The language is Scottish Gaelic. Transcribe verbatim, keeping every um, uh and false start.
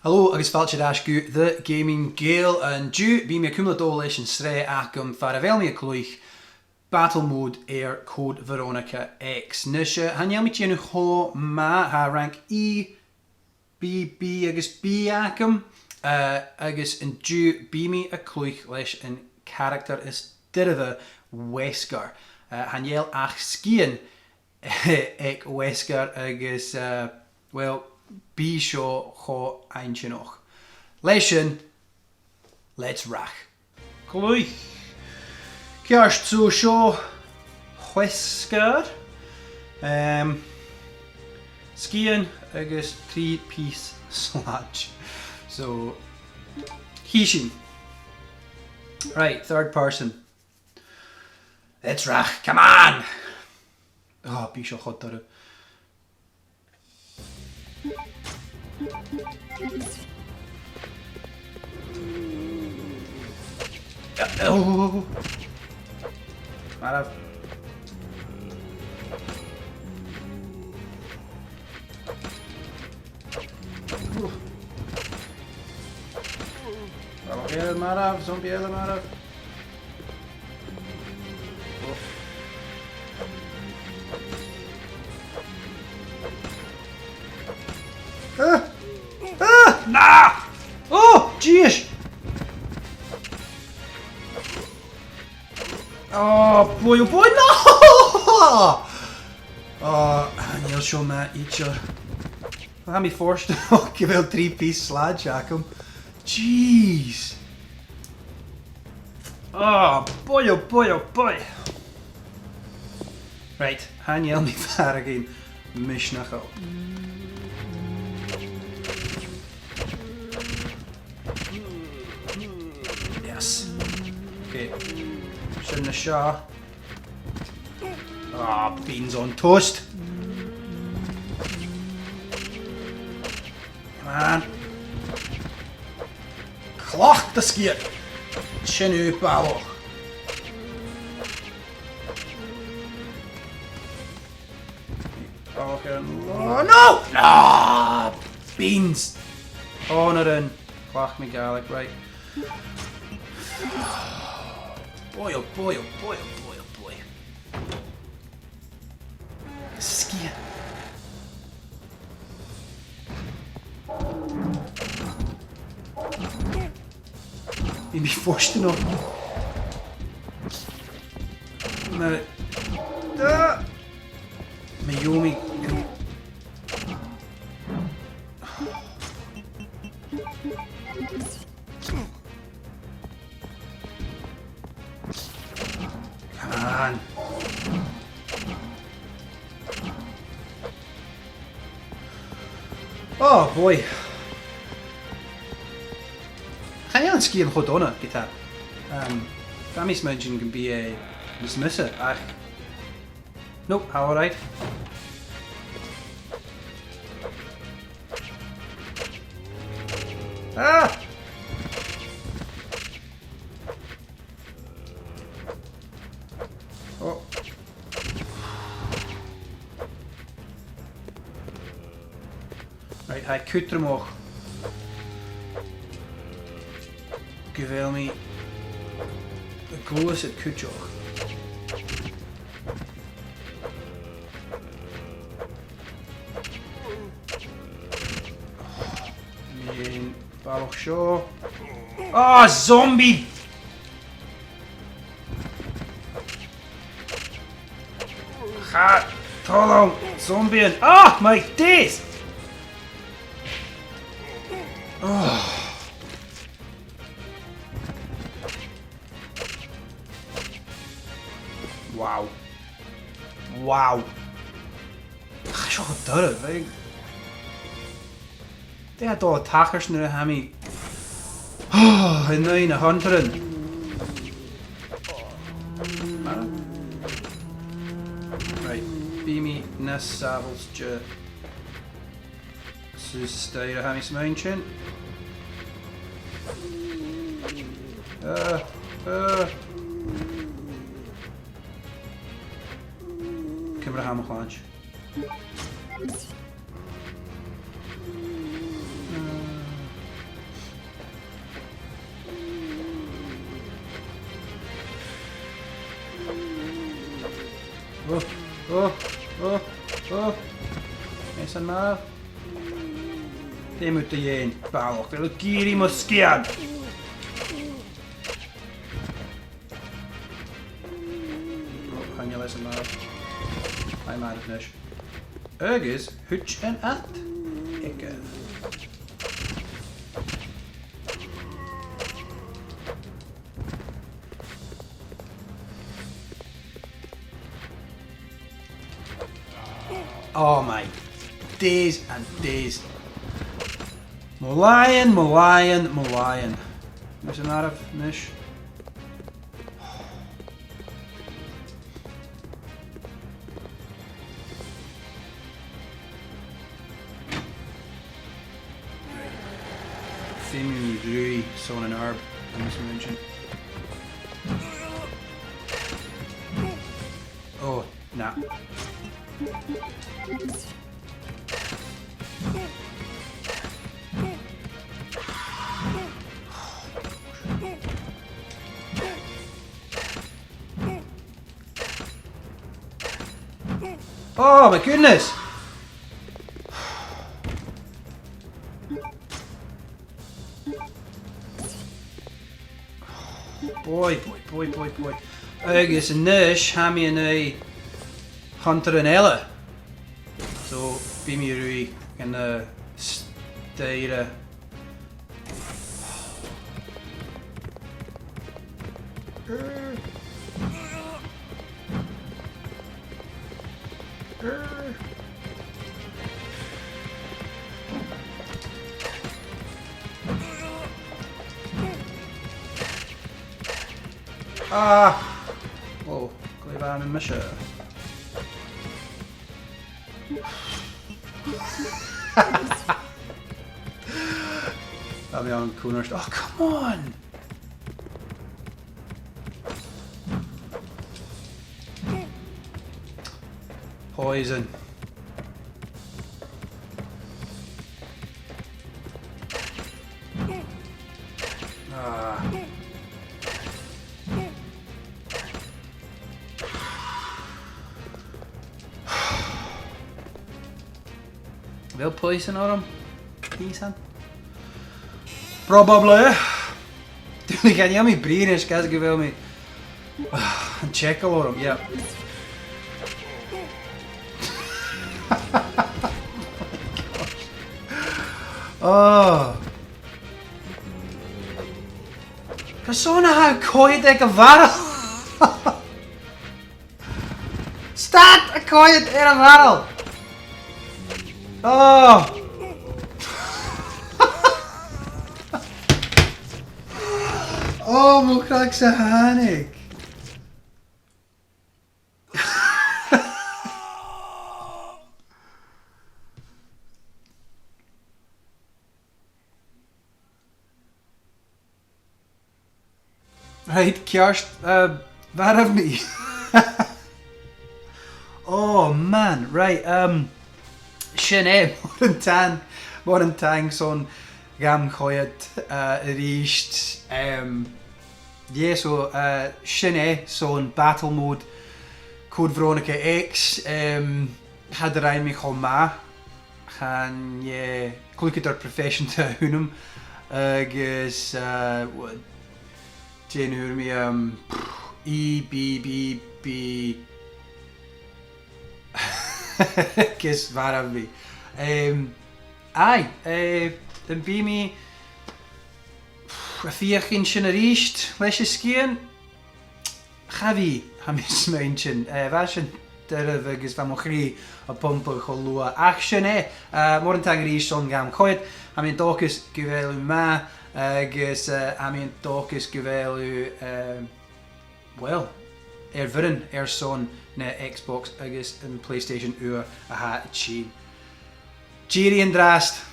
Hello agus fàilte air ais gu The Gaming Gael. An-diugh, bidh mi a' cumail a' dol leis an t-sreath agam far a bheil mi a' cluich Battle Mode air Code Veronica X. Nise, chan eil mi a' dèanamh cho math, tha rank E, B B agus B agam, eh, agus an-diugh bidh mi a' cluich leis an character as duilghe, Wesker. Eh, chan eil ach sgian aig Wesker agus, eh, well, bidh seo cho inntinneach. Leis sin, let's rach. Cluich. Ceart, so seo Wesker. Em, sgian agus trì pìos slàinte. So, chì sinn. Right, third person. Let's rach, come on! Oh, bidh seo cho doirbh. Oh. Marbh. Balach eile marbh, zombie eile marbh. Ah! Ah! Na! Oh, jeez! Oh, boy, oh, boy, no! Oh, chan eil seo math idir. Tha mi fortanach gu bheil trì pìos slàinte agam. Jeez. Oh, boy, oh, boy, oh, boy. Right, chan eil mi faireachdainn misneachail. Yes. Okay. Sin na seo. Ah, beans on toast. Come on. Cleachd do sgian. Sin thu, balach. Balach air an... Oh, no! Ah, beans. Oh, no, then. Cleachd mi Gàidhlig, right. Boy, oh boy, oh boy, oh boy, oh boy. Sgian. Bidh mi fortanach. Ma... Ah! Ma gheibh mi... Come on. Oh, boy. Chan eil an sgian cho dona, ge-tà. Um, bha mi a' smaointinn gum biodh e nas miosa, ach... Nope, all right. Ah! Oh. Right, tha e cudromach gu bheil mi a' gluasad cuideachd. Am balach seo. Ah, zombie! Cha toil leam zombies. Ah, my days! Ah. Wow. Wow. Tha seo cho doirbh, eh? Dè tha dol a thachairt nuair a tha mi... Oh, an aghaidh na hunters. Right, bidh mi nas sàbhailte suas an staidhre, tha mi a' smaointinn. Uh, uh. Ciamar a tha mo shlàinte? Uh, Oh, oh, oh, oh. Airson marbh. Dè mu do dheidhinn, balach, a bheil thu ag iarraidh mo sgian? Oh, chan eil e airson marbh. Tha e marbh a-nis. Agus thuit an ad. Aige. Oh my days and days. Mo làithean, mo làithean, mo làithean. Airson marbh a-nis. Feumaidh mi ruith son an orb, tha mise a' smaointinn. Oh, nah. Oh my goodness! Boy, boy, boy, boy, boy. Agus a-nis, tha mi an aghaidh huntairean eile. So, bidh mi a' ruith gun a staidhre. Ah! Oh, glè mhath a-nis. Tha mi an cunnart. Oh, come on! Poison. Ah. A bheil poison orm? Poison? Probably. Dùil, chan eil mi a' bruidhinn a-nis, 's gu bheil mi an t-eagal orm, yeah. Oh. Carson a tha e a' coimhead aig a' bharail? Stad a' coimhead air a' bharail! Oh! Oh, mo chreach-sa thàinig! Right, ceart, uh, mharbh mi. Oh man, right, um, sin e, mòran taing, mòran taing son dham choimhead, uh, a-rithist, um, yeah, so, uh, sin e son Battle Mode Code Veronica X, um, cha do rinn mi cho math. Chan e cluicheadair proifeiseanta a th' annam, agus, uh, w-, dè an d' fhuair mi, um, E B B B, agus mharbh mi. Um, aye, eh, am bi mi a' feuchainn sin a-rithist leis an sgian? Cha bhi, tha mi a' smaointinn. Eh, bha sin doirbh agus bha mo chridhe a' pumpadh cho luath. Ach sin e, eh, mòran taing a-rithist son dham choimhead. Tha mi an dòchas gu bheil thu math, agus, eh, tha mi an dòchas gu bheil thu, eh, well, air bhioran airson na Xbox agus am PlayStation uair a tha a' tighinn. Tìoraidh an-dràsta.